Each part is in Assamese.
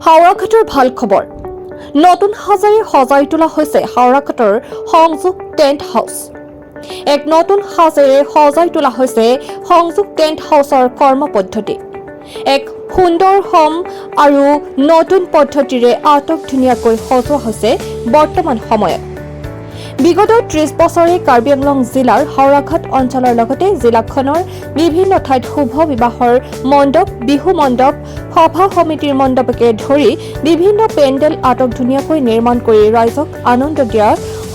হাওৰাঘাটৰ ভাল খবৰ। নতুন সাজেৰে সজাই তোলা হৈছে হাওৰাঘাটৰ সংযোগ টেণ্ট হাউচ। এক নতুন সাজেৰে সজাই তোলা হৈছে সংযোগ টেণ্ট হাউচৰ কৰ্ম পদ্ধতি। এক সুন্দৰ সম আৰু নতুন পদ্ধতিৰে আটক ধুনীয়াকৈ সজোৱা হৈছে। বৰ্তমান সময়ত বিগত 30 বছৰে কাৰ্বি আংলং জিলাৰ হাওৰাঘাট অঞ্চলৰ লগতে জিলাখনৰ বিভিন্ন ঠাইত শুভ বিবাহৰ মণ্ডপ, বিহু মণ্ডপ, সভা সমিতিৰ মণ্ডপকে ধৰি বিভিন্ন পেণ্ডেল আটক ধুনীয়াকৈ নিৰ্মাণ কৰি ৰাইজক আনন্দ দিয়া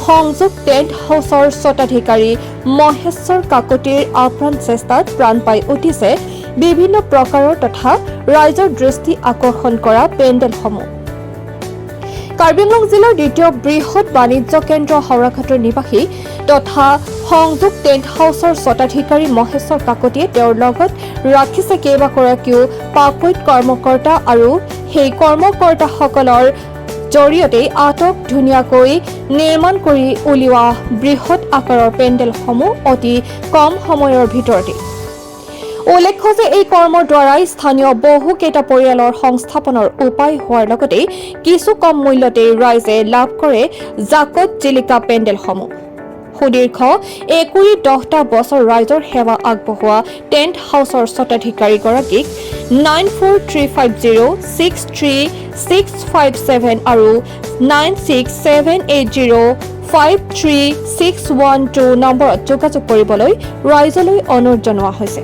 সংযোগ টেণ্ট হাউচৰ স্বত্বাধিকাৰী মহেশ্বৰ কাকতিৰ আপ্ৰাণ চেষ্টাত প্ৰাণ পাই উঠিছে বিভিন্ন প্ৰকাৰৰ তথা ৰাইজৰ দৃষ্টি আকৰ্ষণ কৰা পেণ্ডেলসমূহ। কাৰ্বি আংলং জিলাৰ দ্বিতীয় বৃহৎ বাণিজ্য কেন্দ্ৰ হাওৰাঘাটৰ নিবাসী তথা সংযোগ টেণ্ট হাউচৰ স্বত্বাধিকাৰী মহেশ্বৰ কাকতিয়ে তেওঁৰ লগত ৰাখিছে কেইবাগৰাকীও পাকৈত কৰ্মকৰ্তা আৰু সেই কৰ্মকৰ্তাসকলৰ জৰিয়তেই আটক ধুনীয়াকৈ নিৰ্মাণ কৰি উলিওৱা বৃহৎ আকাৰৰ পেণ্ডেলসমূহ অতি কম সময়ৰ ভিতৰতে। উল্লেখ্য যে এই কৰ্মৰ দ্বাৰাই স্থানীয় বহুকেইটা পৰিয়ালৰ সংস্থাপনৰ উপায় হোৱাৰ লগতে কিছু কম মূল্যতেই ৰাইজে লাভ কৰে জাকত জিলিকা পেণ্ডেলসমূহ। সুদীৰ্ঘ 10.5টা বছৰ ৰাইজৰ সেৱা আগবঢ়োৱা টেণ্ট হাউচৰ স্বত্বাধিকাৰীগৰাকীক 9435063657 আৰু 9678053612 নম্বৰত যোগাযোগ কৰিবলৈ ৰাইজলৈ অনুৰোধ জনোৱা হৈছে।